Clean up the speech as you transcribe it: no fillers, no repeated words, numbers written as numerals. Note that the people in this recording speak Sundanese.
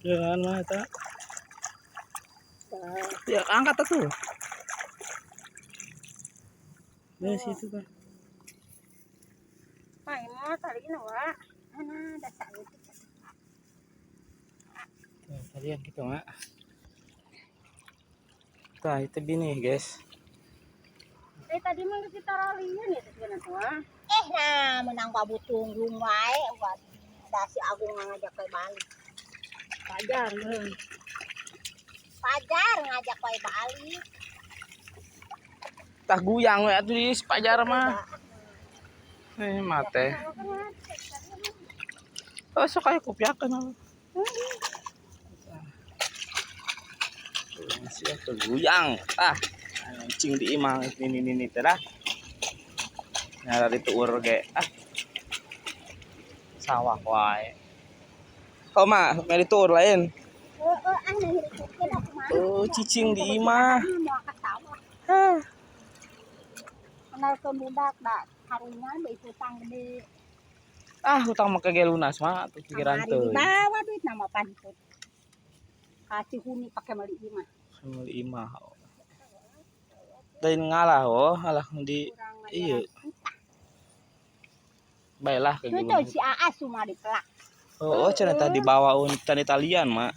Jangan mah eta. Ya angkat atuh. Ya situ kan. Main mah tali ini wah. Mana dasar itu. Tuh, talian gitu mak. Tah itu bini, guys. Eh, tadi mah geus ditaralian ya teh tuh ah. Eh, nah menang babutunggung wae buat da si Agung ngajak wae balik. Pajar euy. Pajar ngajak wae balik. Tah guyang we atuh di sepajar mah. Eh mate. Oh, sok aya kopiakeun apa. Sia guyang. Tah. Cing di imah ini ini teh dah. Nyara dituur ge. Ah. Sawah wae. Oh mah, meri tuur lain. Heeh, ah nah hirupkeun aku mah. Oh, cicing di imah. Moal ka sawah. Hah. Kenalkeun budak da karunya bae hutang gede. Ah, hutang mah kage lunas mah tuh pikiran Kamari teuing. dibawa duit nama pantut. Kasih huni pake meuli imah. Meuli imah. Lain ngalah oh, alah di Kurang iya. juta. Baiklah ke Itu lunas. si Aas cuma dipelak. Oh, cenah tadi dibawa tani talian mak.